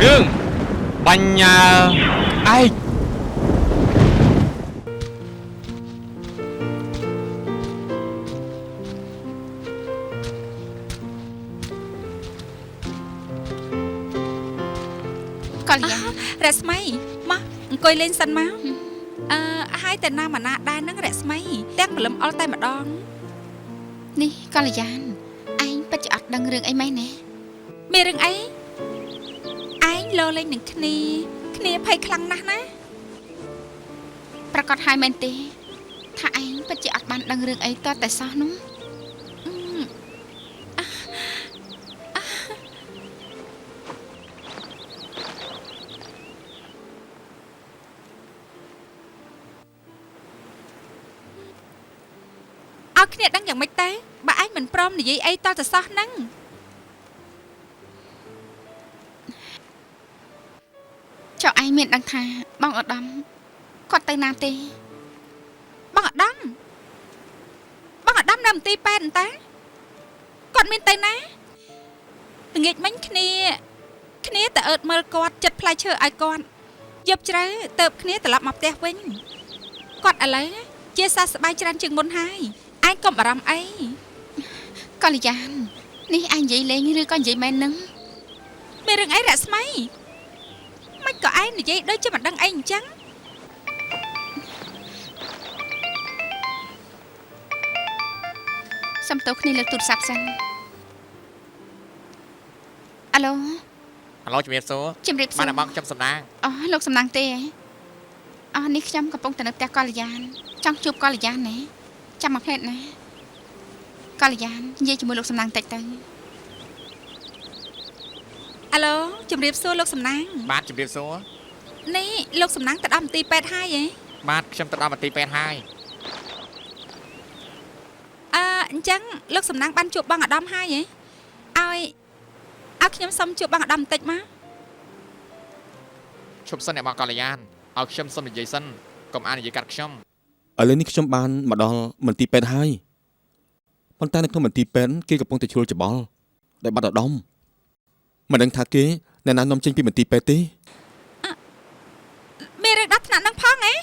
រឿងបញ្ញាឯក កល្យាន រស្មីមកអង្គុយលេងសិនមកអឺហើយតែណាម៉ាណាដែរនឹងរស្មីទាំងព្រលឹមអល់តែម្ដង នេះកល្យានឯងពិតជាអត់ដឹងរឿងអីមែនណា មានរឿងអីឯងលោលេងនឹងគ្នាគ្នាភ័យខ្លាំងណាស់ណា ប្រកាសហើយមែនទេថាឯងពិតជាអត់បានដឹងរឿងអីតតែសោះនោះ ឲ្យគ្នាដឹងយ៉ាងម៉េចទៅបើឯងមិនព្រមនិយាយអីតតែសោះហ្នឹង ចុះឯងមានដឹងថាបងឧត្តមគាត់ទៅណាទេ បងឧត្តមបងឧត្តមនៅមន្ទីរពេទ្យតាគាត់មានទៅណាល្ងាចមិញគ្នាគ្នាតែអើតមើលគាត់ចិត្តផ្លែឈើឲ្យគាត់យប់ជ្រៅទៅគ្នាត្រឡប់មកផ្ទះវិញគាត់ឥឡូវជាសះស្បើយច្រើនជាងមុនហើយឯងកុំបារម្ភអី កល្យាននេះឯងនិយាយលេងឬក៏និយាយមែននឹង មានរឿងអីរស្មីមិនក៏ឯងនិយាយដូចជាមិនដឹងអីអញ្ចឹង សំទោសគ្នាលើកទូរស័ព្ទសិនអាឡូ អាឡូជំរាបសួរ ជំរាបសួរ បានបងខ្ញុំសំណាង អូលោកសំណាងទេអូនេះខ្ញុំកំពុងតែនៅផ្ទះកល្យានចង់ជួបកល្យានណាចាំមួយភ្លែតណាកល្យាននិយាយជាមួយលោកសំណាងតិចទៅ អាឡូជំរាបសួរលោកសំណាង បាទជំរាបសួរ នេះលោកសំណាងទៅដល់មន្ទីរពេទ្យហើយហ៎ បាទខ្ញុំទៅដល់មន្ទីរពេទ្យហើយ អឺអញ្ចឹងលោកសំណាងបានជួបបងឧត្តមហើយហ៎ឲ្យខ្ញុំសុំជួបបងឧត្តមបន្តិចមក ឈប់សិនអ្នកបងកល្យានឲ្យខ្ញុំសុំនិយាយសិនកុំអាននិយាយកាត់ខ្ញុំ ឥឡូវនេះខ្ញុំបានមកដល់មន្ទីរពេទ្យហើយប៉ុន្តែនៅក្នុងមន្ទីរពេទ្យគេកំពុងតែជ្រុលច្បល់ដែលបាត់ឧត្តមមិនដឹងថាគេអ្នកណានាំចេញពីមន្ទីរពេទ្យទេ មានរឿងដល់ថ្នាក់នឹងផងហ៎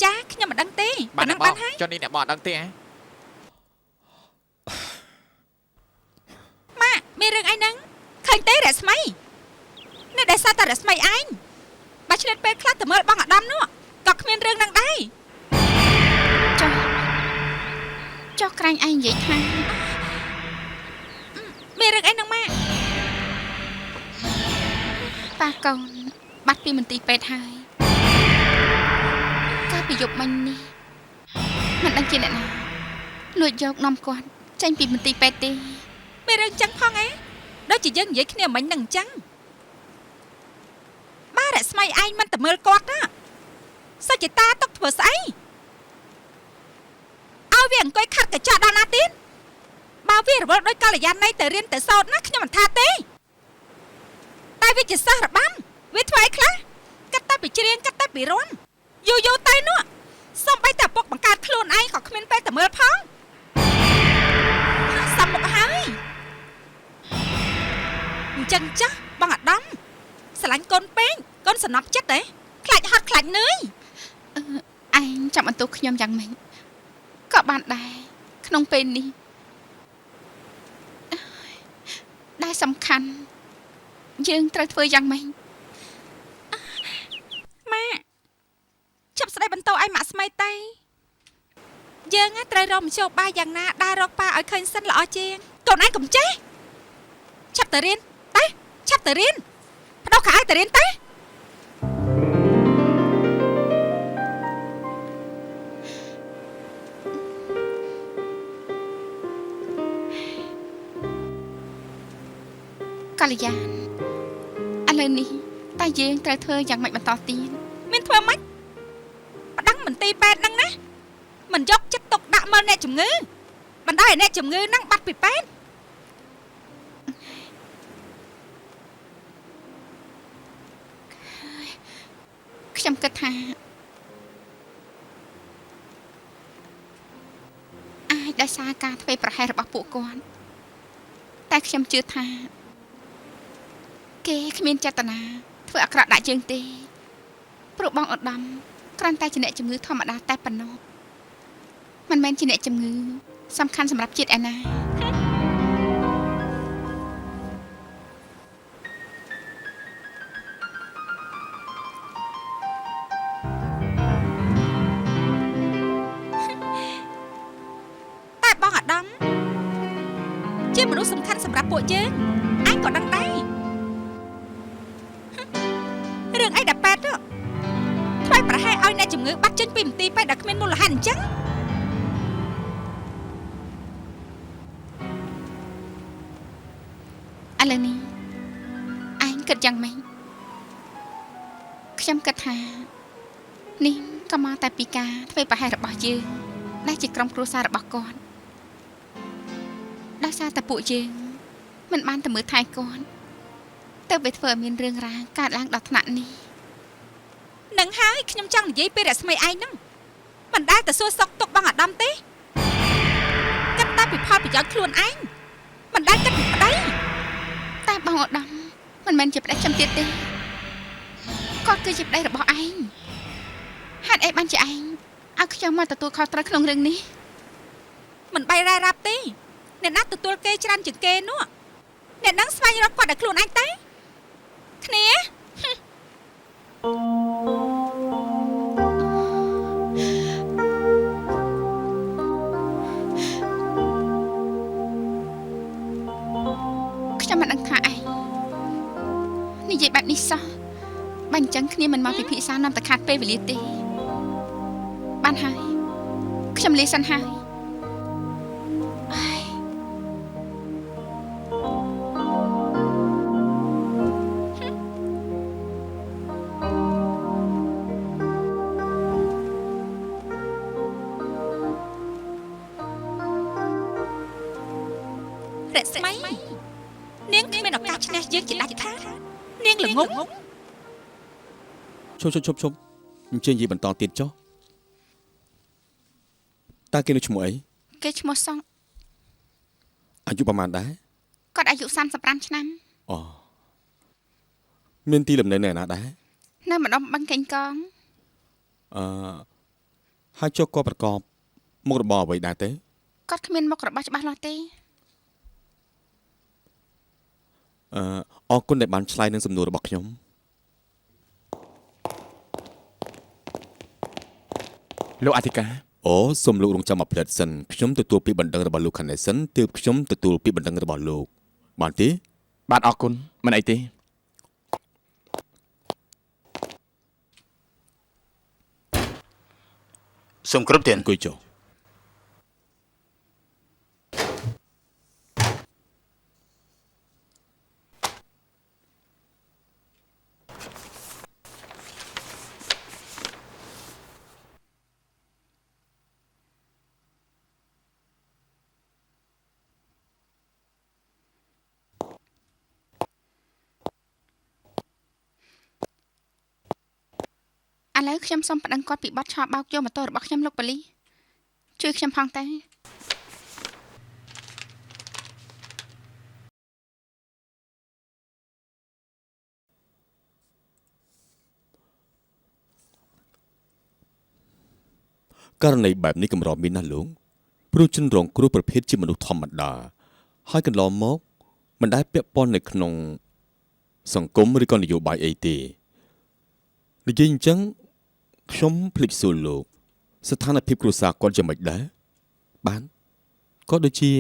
ចាខ្ញុំមិនដឹងទេ បាទអ្នកបង ប៉ុណ្ណឹងបានហើយ ចុះនេះអ្នកបងអត់ដឹងទេហ៎ ម៉ាក់មានរឿងអីហ្នឹងឃើញទេរស្មីនេះដែលសារតែរស្មីឯងបើឆ្លៀតពេលខ្លះទៅមើលបងឧត្តមនោះក៏គ្មានរឿងហ្នឹងដែរ ចុះចុះក្រាញ់ឯងនិយាយថា មានរឿងអីហ្នឹងម៉ាក់ ប៉ាកូនបាត់ពីមន្ទីរពេទ្យហើយកាលពីយប់មិញនេះមិនដឹងជាអ្នកណាលួចយកនាំគាត់ចេញពីមន្ទីរពេទ្យទេ មានរឿងចឹងផងហ៎ដូចជាយើងនិយាយគ្នាមិញហ្នឹងអញ្ចឹងបើរស្មីឯងមិនទៅមើលគាត់ណាសុចតាទុកធ្វើស្អីឲ្យវាអង្គុយខាត់កញ្ចក់ដល់ណាទៀតបើវារវល់ដោយកល្យាណីទៅរៀនទៅសូត្រណាខ្ញុំមិនថាទេតែវាជាសិស្សរបាំវាធ្វើអីខ្លះកាត់តែពីច្រៀងកាត់តែពីរាំយូរយូរទៅនោះសំបីតែពុកបង្កើតខ្លួនឯងក៏គ្មានពេលទៅមើលផងសំមុខហើយអញ្ចឹងចាស់បងអាដាមស្រឡាញ់កូនពេកកូនសំណប់ចិត្តហ៎ខ្លាចហត់ខ្លាចនឿយ ឯងចាំបន្ទោសខ្ញុំយ៉ាងម៉េចក៏បានដែរក្នុងពេលនេះដែលសំខាន់យើងត្រូវធ្វើយ៉ាងម៉េច ម៉ាក់ចាប់ស្ដីបន្ទោឲ្យម៉ាក់ស្មីតៃយើងត្រូវរកមធ្យោបាយយ៉ាងណាដើររកប៉ាឲ្យឃើញសិនល្អជាងកូនឯងកុំចេះឆាប់ទៅរៀនទៅឆាប់ទៅរៀនបដោះខោអាវទៅរៀនទៅ កល្យានឥឡូវនេះតើយើងត្រូវធ្វើយ៉ាងម៉េចបន្តទៀត មានធ្វើម៉េចប្តឹងមន្ទីរពេទ្យហ្នឹងណាមិនយកចិត្តទុកដាក់មើលអ្នកជំងឺបណ្ដោយឲ្យអ្នកជំងឺហ្នឹងបាត់ពីពេទ្យ ខ្ញុំគិតថាអាចដោយសារការធ្វើប្រហែសរបស់ពួកគាត់តែខ្ញុំជឿថា គេគ្មានចេតនាធ្វើអាក្រក់ដាក់យើងទេព្រោះបងឧត្តមគ្រាន់តែជាអ្នកជំងឺធម្មតាតែប៉ុណ្ណោះមិនមែនជាអ្នកជំងឺសំខាន់សម្រាប់ជាតិឯណា តែបងអាដាមជាមនុស្សសំខាន់សម្រាប់ពួកយើងឯងក៏ដឹងដែររឿងអីដែលប៉ែតថ្លៃប្រហែលឲ្យអ្នកជំងឺបាត់ចេញពីមន្ទីរពេទ្យដែលគ្មានមូលហេតុអញ្ចឹង ឥឡូវនេះឯងគិតយ៉ាងម៉េចខ្ញុំគិតថានេះក៏មកតែពីការធ្វើប្រហែសរបស់យើងដែលជាក្រុមគ្រួសាររបស់គាត់ដោយសារតែពួកយើងមិនបានទៅមើលថែគាត់ទៅវាធ្វើឲ្យមានរឿងរ៉ាវកើតឡើងដល់ថ្នាក់នេះ នឹងហើយខ្ញុំចង់និយាយពីរស្មីឯងហ្នឹងមិនដែលទៅសួរសុខទុក្ខបងអាដាមទេគិតតែពីផលប្រយោជន៍ខ្លួនឯងមិនដែលគិតពីប្តី តែបងឧត្តមមិនមែនជាប្តីខ្ញុំទៀតទេគាត់គឺជាប្តីរបស់ឯងហេតុអីបានជាឯងឲ្យខ្ញុំមកទទួលខុសត្រូវក្នុងរឿងនេះ មិនបីរ៉ាយរ៉ាប់ទេអ្នកណាទទួលគេច្រើនជាងគេនោះអ្នកហ្នឹងស្វែងរកគាត់ឲ្យខ្លួនឯងទេគ្នា ខ្ញុំមិនដឹងថាឯងនិយាយបែបនេះសោះបើអញ្ចឹងគ្នាមិនមកពិភាក្សានាំតែខាតពេលវេលាទេបានហើយខ្ញុំលាសិនហើយ រស្មីនាងគ្មានឱកាសឈ្នះយើងជាដាច់ខាតនាងល្ងង ឈប់ឈប់ឈប់ឈប់អញ្ជើញនិយាយបន្តទៀតចុះតើគេនោះឈ្មោះអី គេឈ្មោះសុង អាយុប្រហែលដែរ គាត់អាយុ35ឆ្នាំ អូមានទីលំនៅនៅឯណាដែរ នៅម្ដុំបឹងកេងកង អឺហើយចុះគាត់ប្រកបមុខរបរអ្វីដែរទេ គាត់គ្មានមុខរបរច្បាស់លាស់ទេ អឺអរគុណដែលបានឆ្លើយនឹងសំណួររបស់ខ្ញុំ លោកអធិការ អូសូមលោករងចាំមួយភ្លែតសិនខ្ញុំទទួលពាក្យបណ្ដឹងរបស់លោកខាណេសិនទើបខ្ញុំទទួលពាក្យបណ្ដឹងរបស់លោកបានទេ បាទអរគុណមិនអីទេ សូមគ្រប់ទាន អង្គុយចុះ ឥឡូវខ្ញុំសូមប្តឹងគាត់ពីបទឆបោកយកម៉ូតូរបស់ខ្ញុំលោកប៉ូលីសជួយខ្ញុំផងតើ ករណីបែបនេះកម្រមានណាស់លោកព្រោះជនរងគ្រោះប្រភេទជាមនុស្សធម្មតាហើយកន្លងមកមិនដែលពាក់ព័ន្ធនៅក្នុងសង្គមឬក៏នយោបាយអីទេនិយាយអញ្ចឹងខ្ញុំភ្លេចសួរលោកស្ថានភាពគ្រួសារគាត់យ៉ាងម៉េចដែរបានគាត់ដូចជា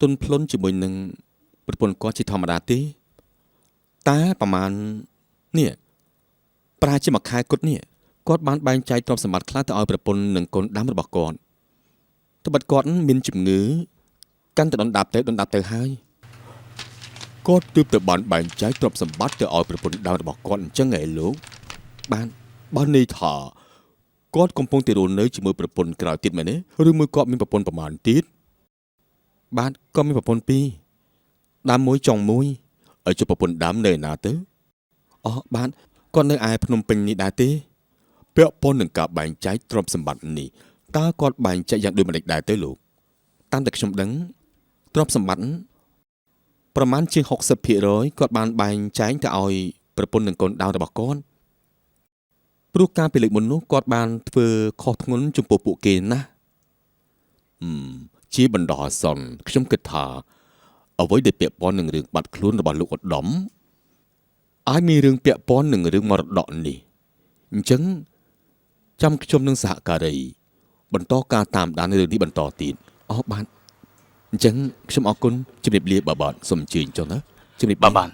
ទន់ភ្លន់ជាមួយនឹងប្រពន្ធគាត់ជាធម្មតាទេតែប្រហែលនេះប្រហែលជាមួយខែគត់នេះគាត់បានបែងចែកទ្រព្យសម្បត្តិខ្លះទៅឲ្យប្រពន្ធនិងកូនដាំរបស់គាត់ត្បិតគាត់មានជំងឺកាន់តែដុនដាបទៅដុនដាបទៅហើយគាត់ទើបតែបានបែងចែកទ្រព្យសម្បត្តិទៅឲ្យប្រពន្ធដើមរបស់គាត់អញ្ចឹងឯងលោកបានបានន័យថាគាត់កំពុងតែរស់នៅជាមួយប្រពន្ធក្រោយទៀតមែនទេឬមួយគាត់មានប្រពន្ធប្រមាណទៀតបាទគាត់មានប្រពន្ធពីរដើមមួយចុងមួយឲ្យជប់ប្រពន្ធដើមនៅឯណាទៅអូបាទគាត់នៅឯភ្នំពេញនេះដែរទេពាក់ព័ន្ធនឹងការបែងចែកទ្រព្យសម្បត្តិនេះតើគាត់បែងចែកយ៉ាងដូចម្តេចដែរទៅលោកតាមតែខ្ញុំដឹងទ្រព្យសម្បត្តិ ប្រមាណជាង60%គាត់បានបែងចែងទៅឲ្យប្រពន្ធនិងកូនដើមរបស់គាត់ព្រោះការពីលើកមុននោះគាត់បានធ្វើខុសធ្ងន់ចំពោះពួកគេណាស់ជាបណ្ដោះអាសន្នខ្ញុំគិតថាអ្វីដែលពាក់ព័ន្ធនឹងរឿងបាត់ខ្លួនរបស់លោកឧត្តមអាចមានរឿងពាក់ព័ន្ធនឹងរឿងមរតកនេះអញ្ចឹងចាំខ្ញុំនឹងសហការីបន្តការតាមដានរឿងនេះបន្តទៀតអស់បាទអញ្ចឹងខ្ញុំអរគុណជំរាបលាបាទបាទសូមអញ្ជើញចុះណាជំរាបលា បាទ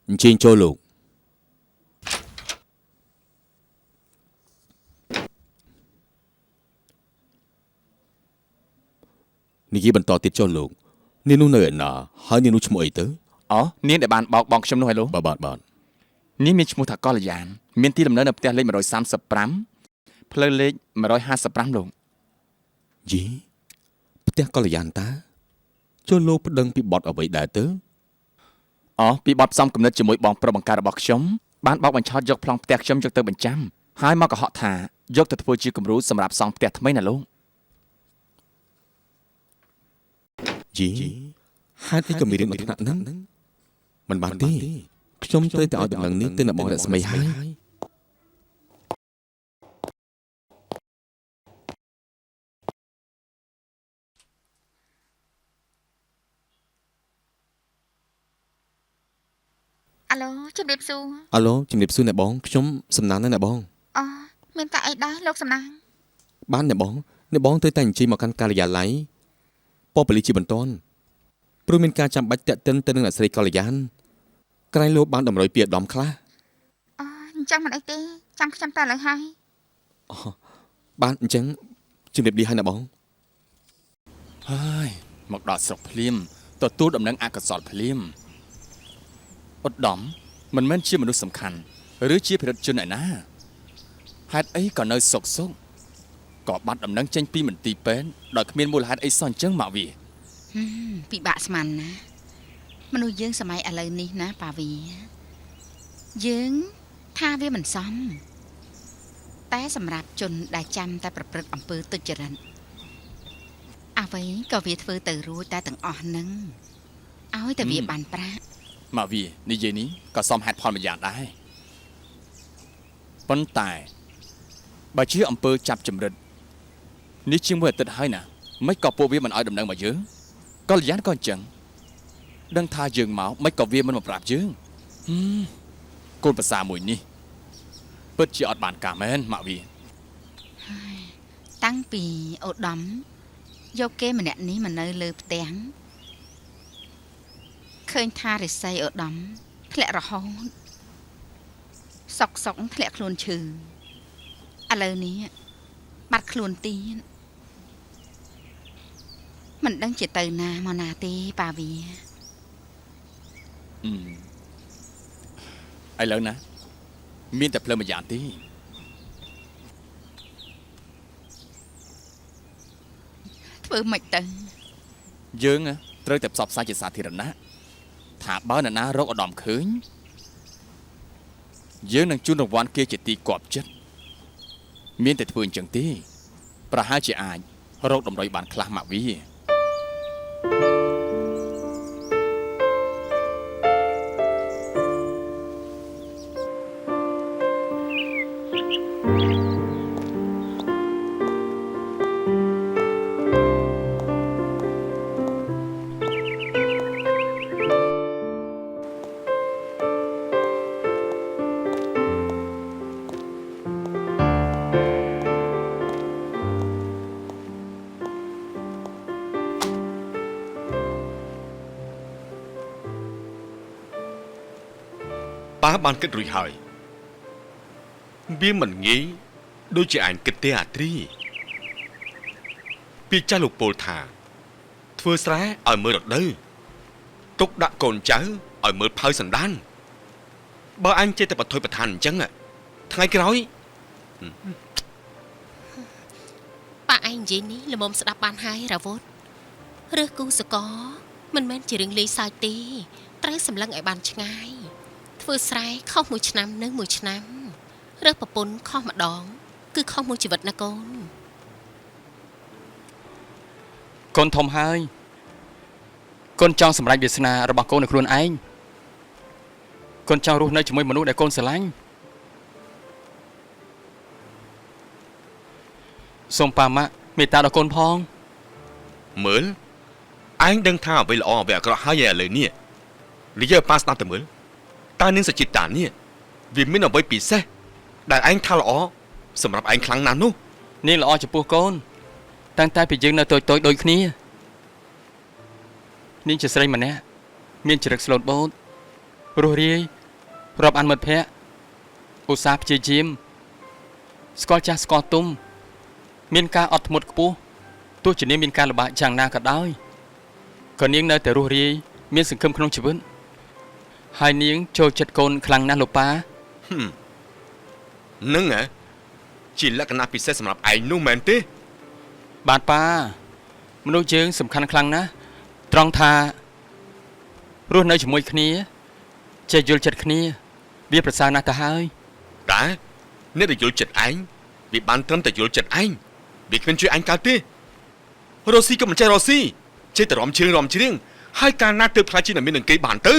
អញ្ជើញចូលលោកនិយាយបន្តទៀតចុះលោកនាងនោះនៅឯណាហើយនាងនោះឈ្មោះអីទៅ អូនាងដែលបានបោកបងខ្ញុំនោះហ៎លោក បាទបាទ នាងមានឈ្មោះថាកល្យានមានទីលំនៅនៅផ្ទះលេខ135ផ្លូវលេខ155លោក យីផ្ទះកល្យានតាចូលលោកប្តឹងពីបទអ្វីដែរទៅ អូពីបទផ្សំគំនិតជាមួយបងប្រុសបង្កើតរបស់ខ្ញុំបានបោកបញ្ឆោតយកប្លង់ផ្ទះខ្ញុំយកទៅបញ្ចាំហើយមកកុហកថាយកទៅធ្វើជាគំរូសម្រាប់សង់ផ្ទះថ្មីណាលោក យីហេតុអីក៏មានរឿងដល់ថ្នាក់ហ្នឹងមិនបានទេខ្ញុំត្រូវតែឲ្យដំណឹងនេះទៅអ្នកបងរស្មីហើយ អាឡូជំរាបសួរ អាឡូជំរាបសួរអ្នកបងខ្ញុំសំណាងណាស់អ្នកបង អូមានតែអីដែរលោកសំណាង បានអ្នកបងអ្នកបងត្រូវតែអញ្ជើញមកកាន់ការិយាល័យប៉ុស្តិ៍ប៉ូលីសជាបន្ទាន់ព្រោះមានការចាំបាច់តាក់ទិនទៅនឹងអ្នកស្រីកល្យានក្រែងលោកបានតម្រុយពីឧត្តមខ្លះ អូអញ្ចឹងមិនអីទេចាំខ្ញុំតែឥឡូវហើយ អូបានអញ្ចឹងជំរាបលាហើយអ្នកបង ហើយមកដល់ស្រុកភ្លាមទទួលដំណឹងអកុសលភ្លាមឧត្តមមិនមែនជាមនុស្សសំខាន់ឬជាភិរិទ្ធជនឯណាហេតុអីក៏នៅសុកសុកក៏បាត់ដំណឹងចេញពីមន្ទីរពេទ្យដោយគ្មានមូលហេតុអីសោះអញ្ចឹងមកវា ពិបាកស្មានណាមនុស្សយើងសម័យឥឡូវនេះណាប៉ាវីយើងថាវាមិនសមតែសម្រាប់ជនដែលចាំតែប្រព្រឹត្តអំពើទុច្ចរិតអ្វីក៏វាធ្វើទៅរួចតែទាំងអស់ហ្នឹងឲ្យតែវាបានប្រាក់ មកវានិយាយនេះក៏សមហេតុផលមួយយ៉ាងដែរប៉ុន្តែបើជាអំពើចាប់ចម្រិតនេះជាមួយអាទិត្យហើយណាមិនក៏ពួកវាមិនឲ្យដំណឹងមកយើងកល្យានក៏អញ្ចឹងដឹងថាយើងមកមិនក៏វាមិនមកប្រាប់យើងកូនប្រសាមួយនេះពិតជាអត់បានការមែនមកវា តាំងពីឧត្តមយកគេម្នាក់នេះមកនៅលើផ្ទាំងឃើញថារិស័យឧត្តមធ្លាក់រហូតសុកសុកធ្លាក់ខ្លួនឈឺឥឡូវនេះបាត់ខ្លួនទៀតមិនដឹងជាទៅណាមកណាទេប៉ាវី ឥឡូវណាមានតែផ្លូវមួយយ៉ាងទេ ធ្វើមិនទៅ យើងត្រូវតែផ្សព្វផ្សាយជាសាធារណៈថាបើនរណារកឧត្តមឃើញយើងនឹងជូនរង្វាន់គេជាទីគាប់ចិត្តមានតែធ្វើអញ្ចឹងទេប្រហែលជាអាចរកតម្រុយបានខ្លះមកវា ប៉ាបានគិតរួចហើយវាមិនងាយដូចជាឯងគិតទេអាត្រីពីចាស់លោកពោលថាធ្វើស្រែឲ្យមើលរដូវទុកដាក់កូនចៅឲ្យមើលផៅសណ្ដានបើឯងចេះតែបថុយប្រឋានអញ្ចឹងថ្ងៃក្រោយ ប៉ាឯងនិយាយនេះល្មមស្ដាប់បានហើយរាវុធរើសគូសកលមិនមែនជារឿងលេងសើចទេត្រូវសម្លឹងឲ្យបានឆ្ងាយ ធ្វើស្រែខុសមួយឆ្នាំនៅមួយឆ្នាំរើសប្រពន្ធខុសម្ដងគឺខុសមួយជីវិតណាកូនកូនធំហើយកូនចង់សម្រេចវាសនារបស់កូននៅខ្លួនឯងកូនចង់រស់នៅជាមួយមនុស្សដែលកូនស្រឡាញ់សូមប៉ាម៉ាក់មេត្តាដល់កូនផងមើលឯងដឹងថាអ្វីល្អអ្វីអាក្រក់ហើយឥឡូវនេះនិយាយប៉ាស្ដាប់ទៅមើលតើនាងសចិតានេះវាមានអ្វីពិសេសដែលឯងថាល្អសម្រាប់ឯងខ្លាំងណាស់នោះនាងល្អចំពោះកូនតាំងតែពីយើងនៅតូចៗដូចគ្នានាងជាស្រីម្នាក់មានចរិតស្លូតបូតរស់រាយរាប់អានមិត្តភ័ក្តិឧស្សាហ៍ព្យាយាមស្គាល់ចាស់ស្គាល់ទុំមានការអត់ធ្មត់ខ្ពស់ទោះជានាងមានការលំបាកយ៉ាងណាក៏ដោយក៏នាងនៅតែរស់រាយមានសង្ឃឹមក្នុងជីវិតហើយនាងចូលចិត្តកូនខ្លាំងណាស់លោកប៉ានឹងហ៎ជាលក្ខណៈពិសេសសម្រាប់ឯងនោះមែនទេបាទប៉ាមនុស្សយើងសំខាន់ខ្លាំងណាស់ត្រង់ថារស់នៅជាមួយគ្នាចេះយល់ចិត្តគ្នាវាប្រសើរណាស់ទៅហើយតែអ្នកដែលយល់ចិត្តឯងវាបានត្រឹមតែយល់ចិត្តឯងវាគ្មានជួយឯងកើតទេរស់ស៊ីក៏មិនចេះរស់ស៊ីចេះតែរំជ្រៀងហើយកាលណាទើបខ្លាចជាអ្នកមាននឹងគេបានទៅ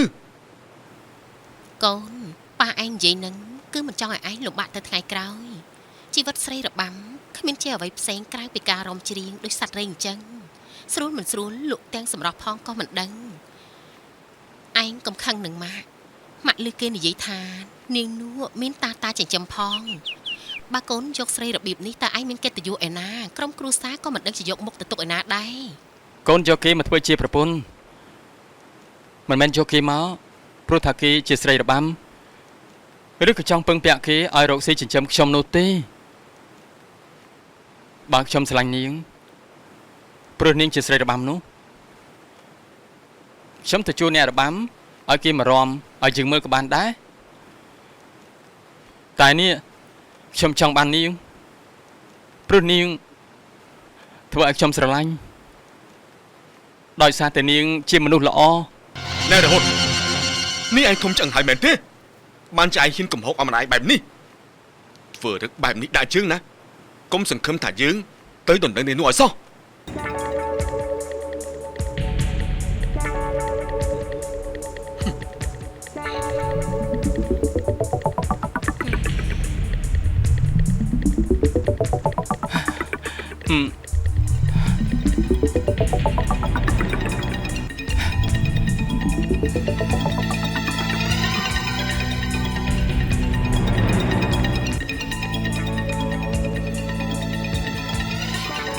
កូនប៉ាឯងនិយាយនឹងគឺមិនចង់ឲ្យឯងលំបាកទៅថ្ងៃក្រោយជីវិតស្រីរបាំគ្មានជាអ្វីផ្សេងក្រៅពីការរំច្រៀងដោយសត្វរែងអញ្ចឹងស្រួលមិនស្រួលលក់ទាំងសម្រស់ផងក៏មិនដឹងឯងកុំខឹងនឹងម៉ាក់ម៉ាក់ឮគេនិយាយថានាងនោះមានតាតាចិញ្ចឹមផងបើកូនយកស្រីរបៀបនេះតើឯងមានកិត្តិយសឯណាក្រុមគ្រួសារក៏មិនដឹងជាយកមុខទៅទុកឯណាដែរកូនយកគេមកធ្វើជាប្រពន្ធមិនមែនយកគេមកព្រោះថាគេជាស្រីរបាំឬក៏ចង់ពឹងពាក់គេឲ្យរកស៊ីចិញ្ចឹមខ្ញុំនោះទេបើខ្ញុំស្រឡាញ់នាងព្រោះនាងជាស្រីរបាំនោះខ្ញុំទៅជួលអ្នករបាំឲ្យគេមករំឲ្យយើងមើលក៏បានដែរតែនេះខ្ញុំចង់បាននាងព្រោះនាងធ្វើឲ្យខ្ញុំស្រឡាញ់ដោយសារតែនាងជាមនុស្សល្អណែរហូតនេះឯងធំឆ្អឹងហើយមែនទេបានជាឯងហ៊ានកំហុកអមរាយបែបនេះធ្វើរឹកបែបនេះដាក់ជើងណាកុំសង្ឃឹមថាយើងទៅដណ្ដឹងនេះនោះឲ្យសោះ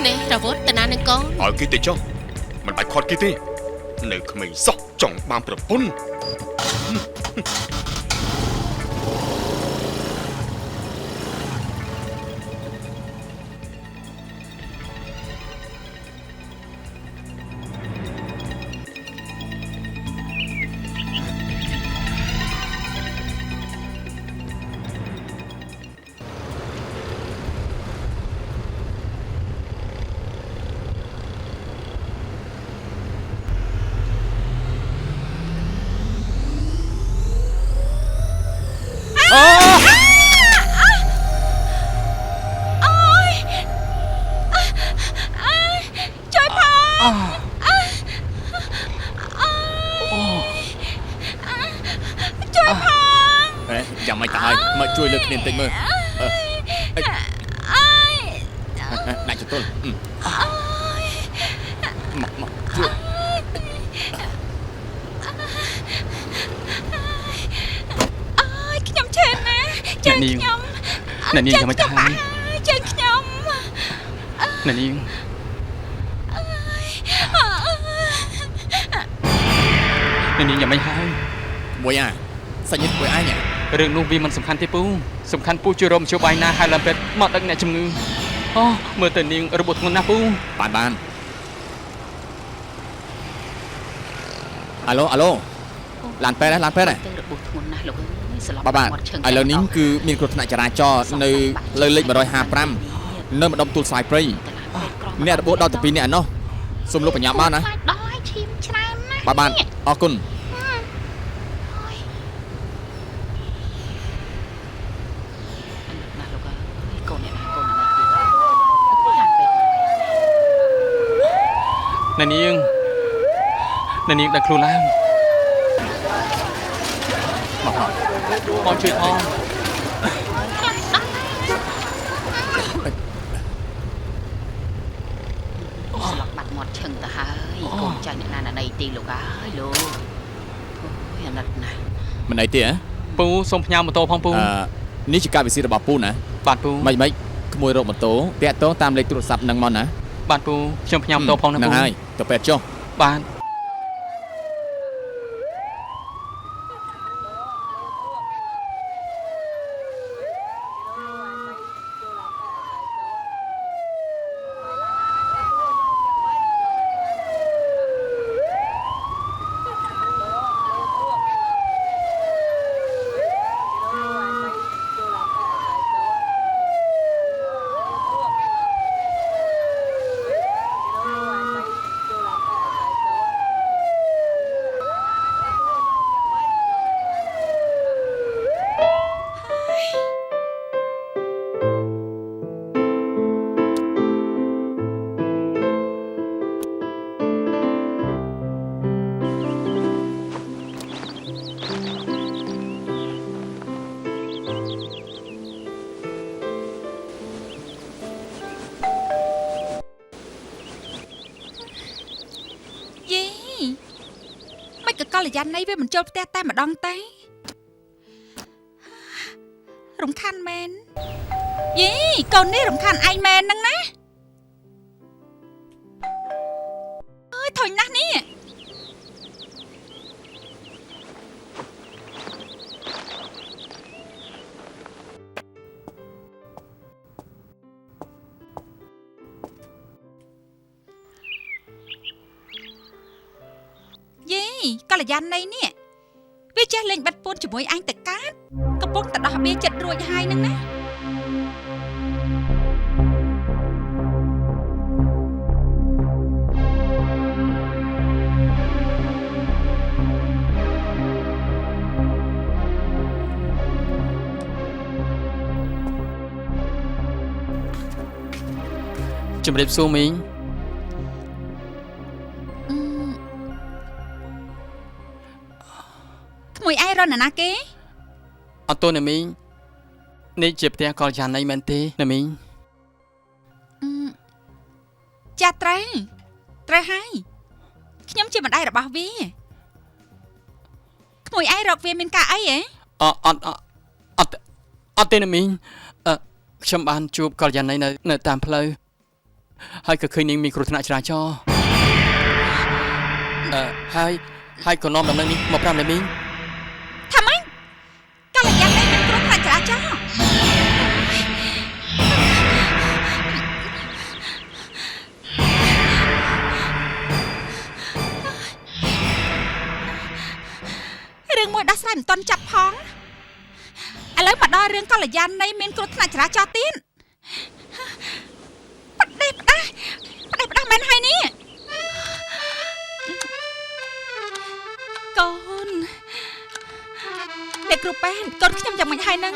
នេះរវត្តតាណានឹងកូនឲ្យគេទៅចុះមិនបាច់ខាត់គេទេនៅក្មេងសោះចង់បានប្រពន្ធយ៉ាងម៉េចតើហើយមកជួយលើកគ្នាបន្តិចមើលអើយដាក់ចតុលមកជួយអើយខ្ញុំឆេណាជើងខ្ញុំអ្នកនាងយ៉ាងម៉េចទៅហើយជើងខ្ញុំអ្នកនាងអ្នកនាងយ៉ាងម៉េចហើយមួយអាសាច់ញាតិមួយឯងរឿងនោះវាមិនសំខាន់ទេពូសំខាន់ពូជួយរកមធ្យោបាយណាហើយឡើងពេទ្យមកដឹកអ្នកជំងឺអូមើលទៅនាងរបួសធ្ងន់ណាស់ពូបានអាឡូអាឡូឡានពេទ្យឡានពេទ្យរបួសធ្ងន់ណាស់លោកអើយស្លាប់មាត់ឈឹងឥឡូវនេះគឺមានគ្រោះថ្នាក់ចរាចរណ៍នៅលើលេខ155នៅម្ដុំទួលស្វាយព្រៃអ្នករបួសដល់ទៅ2នាក់ឯណោះសូមលោកបញ្ញាបានណាដល់ហើយឈាមច្រើនណាស់បាទអរគុណ អ្នកនាងអ្នកនាងដឹងខ្លួនឡើងមកជួយផងស្លាប់បាត់មាត់ឈឹងទៅហើយកូនចៅអ្នកណាណីទីលោកអើយលោកអូយអាណិតណាស់មិនអីទេហ៎ពូសូមផ្ញើម៉ូតូផងពូនេះជាការវិស័យរបស់ពូណាបាទពូមិនក្មួយរកម៉ូតូតាក់ទងតាមលេខទូរស័ព្ទនឹងមកណាបាទពូខ្ញុំផ្ញើម៉ូតូផងណាពូហ្នឹងហើយទៅពេទ្យចុះបាទ កល្យាណីវាមិនចូលផ្ទះតែម្ដងទេរំខានមែនយីកូននេះរំខានឯងមែនហ្នឹងណាអើយធុញណាស់នេះកល្យាណីនេះវាចេះលេងបាត់ពួនជាមួយអញទៅកាត់កំពុងតែដោះបៀចិត្តរួចហើយនឹងណាជំរាបសួរមីងមួយឯងរនណាគេអត់ទោណាមីងនេះជាផ្ទះកល្យាណីមែនទេណាមីងចាត្រូវត្រូវហើយខ្ញុំជាម្ដាយរបស់វាក្មួយឯងរកវាមានការអីហ៎អត់អត់អត់អត់ទេណាមីងខ្ញុំបានជួបកល្យាណីនៅតាមផ្លូវហើយក៏ឃើញនាងមានគ្រោះថ្នាក់ចរាចរណ៍ហើយក៏នាំដំណឹងនេះមកប្រាប់ណាមីងថាម៉េចកល្យាណីមានគ្រោះថ្នាក់ចរាចរណ៍រឿងមួយដោះស្រាយមិនទាន់ចាប់ផងឥឡូវមកដល់រឿងកល្យាណីមានគ្រោះថ្នាក់ចរាចរណ៍ទៀតផ្ដេសផ្ដាស់ផ្ដេសផ្ដាស់មែនហើយនេះកូនអ្នកគ្រូពេទ្យកូនខ្ញុំយ៉ាងម៉េចហើយនឹង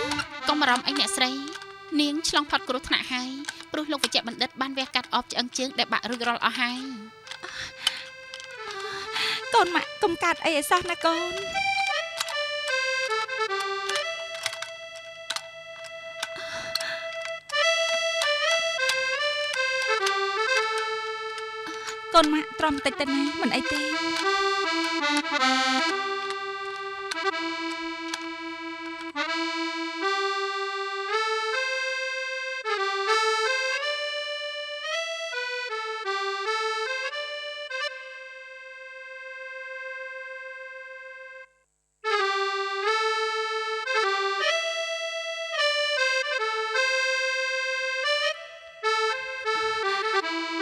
កុំបារម្ភអីអ្នកស្រីនាងឆ្លងផុតគ្រោះថ្នាក់ហើយព្រោះលោកវេជ្ជបណ្ឌិតបានវះកាត់អបឆ្អឹងជើងដែលបាក់រួចរាល់អស់ហើយកូនម៉ាក់កុំកាត់អីឲ្យសោះណាកូនកូនម៉ាក់ទ្រាំតិចទៅណាមិនអីទេ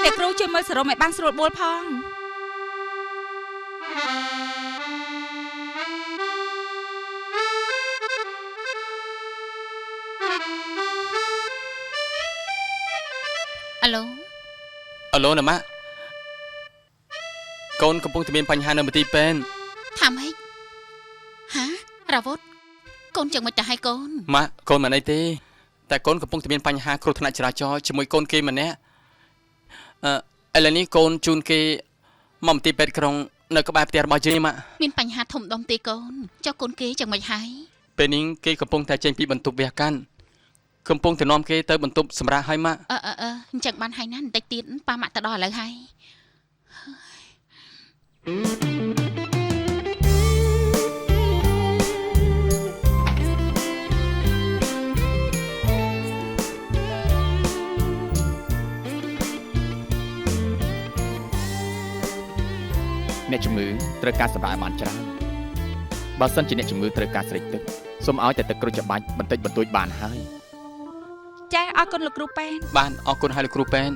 អ្នកគ្រូជួយមើលសរុបឲ្យបានស្រួលបួលផងអាឡូអាឡូណាម៉ាក់កូនកំពុងតែមានបញ្ហានៅមន្ទីរពេទ្យថាម៉េចហារាវុធកូនចឹងមិនទៅឲ្យកូនម៉ាក់កូនមិនអីទេតែកូនកំពុងតែមានបញ្ហាគ្រោះថ្នាក់ចរាចរណ៍ជាមួយកូនគេម្នាក់ឥឡូវនេះកូនជូនគេ មកមន្ទីរពេទ្យក្រុងនៅក្បែរផ្ទះរបស់យើងម៉ាក់ មានបញ្ហាធំដុំទេកូនចុះកូនគេយ៉ាងម៉េចហើយ ពេលនេះគេកំពុងតែចេញពីបន្ទប់វះកាត់កំពុងតែនាំគេទៅបន្ទប់សម្រាប់ឲ្យម៉ាក់ អឺអឺអឺអញ្ចឹងបានហើយណាបន្តិចទៀតប៉ាម៉ាក់ទៅដល់ឥឡូវហើយ អ្នកជំងឺត្រូវការសម្រាកឲ្យបានច្រើនបើសិនជាអ្នកជំងឺត្រូវការស្រេកទឹកសូមឲ្យតែទឹកក្រូចច្របាច់បន្តិចបន្តួចបានហើយ ចាអរគុណលោកគ្រូប៉ែន បានអរគុណហើយលោកគ្រូប៉ែន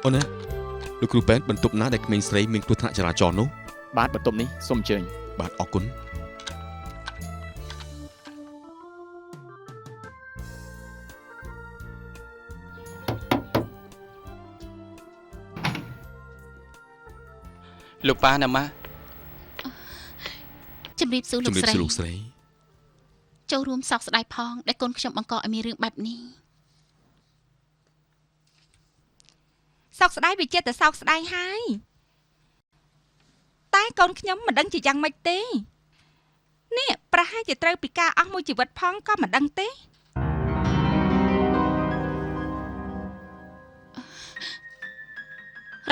អូនណាលោកគ្រូប៉ែនបន្ទប់ណាដែលក្មេងស្រីមានគ្រោះថ្នាក់ចរាចរណ៍នោះ បាទបន្ទប់នេះសូមអញ្ជើញ បាទអរគុណ លោកប៉ាណាម៉ាក់ ជំរាបសួរ ជំរាប លោកស្រី សួរលោកស្រី ចូលរួមសោកស្ដាយផងដែលកូនខ្ញុំបង្កឲ្យមានរឿងបែបនេះ សោកស្ដាយវាចិត្តតែសោកស្ដាយហើយតែកូនខ្ញុំមិនដឹងជាយ៉ាងម៉េចទេនេះប្រហែលជាត្រូវពិការអស់មួយជីវិតផងក៏មិនដឹងទេ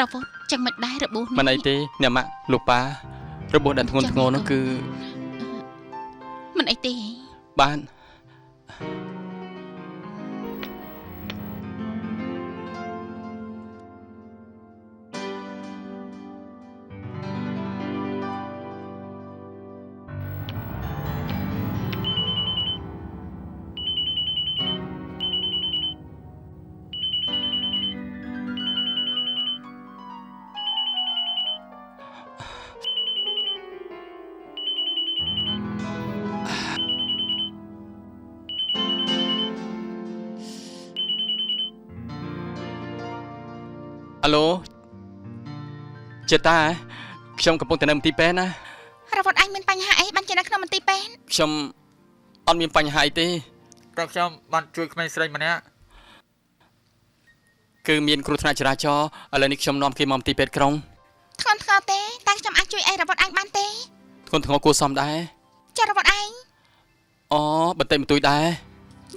រវុធចឹងមិនដែររបួស មិនអីទេអ្នកម៉ាក់លោកប៉ារបួសដែលធ្ងន់ធ្ងរនោះគឺ មិនអីទេ បានអាឡូចេតាខ្ញុំកំពុងតែនៅមន្ទីរពេទ្យណា រវុធឯងមានបញ្ហាអីបានជានៅក្នុងមន្ទីរពេទ្យ ខ្ញុំអត់មានបញ្ហាអីទេ តែខ្ញុំបានជួយក្មេងស្រីម្នាក់ គឺមានគ្រោះថ្នាក់ចរាចរណ៍ឥឡូវនេះខ្ញុំនាំគេមកមន្ទីរពេទ្យក្រុង ធ្ងន់ធ្ងរទេតែខ្ញុំអាចជួយអីរវុធឯងបានទេ ធ្ងន់ធ្ងរគួរសមដែរ ចារវុធឯង អូបន្តិចបន្តួចដែរ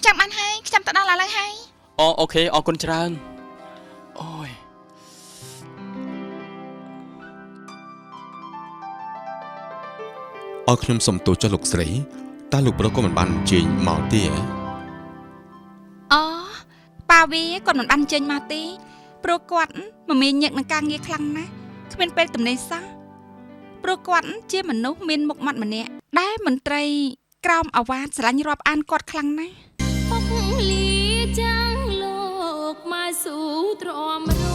ចាំបានហើយខ្ញុំទៅដល់ឥឡូវហើយ អូអូខេអរគុណច្រើនអូយ អរខ្ញុំសុំទោសចុះលោកស្រីតើលោកប្រុសក៏មិនបានអញ្ជើញមកទេហ៎ អូប៉ាវីគាត់មិនបានចេញមកទេព្រោះគាត់មមាញឹកនឹងការងារខ្លាំងណាស់គ្មានពេលទំនេរសោះព្រោះគាត់ជាមនុស្សមានមុខមាត់ម្នាក់ដែលមន្ត្រីក្រោមអាវ៉ាតស្រឡាញ់រាប់អានគាត់ខ្លាំងណាស់ ពុកលីចាំងលោកមកស៊ូទ្រាំ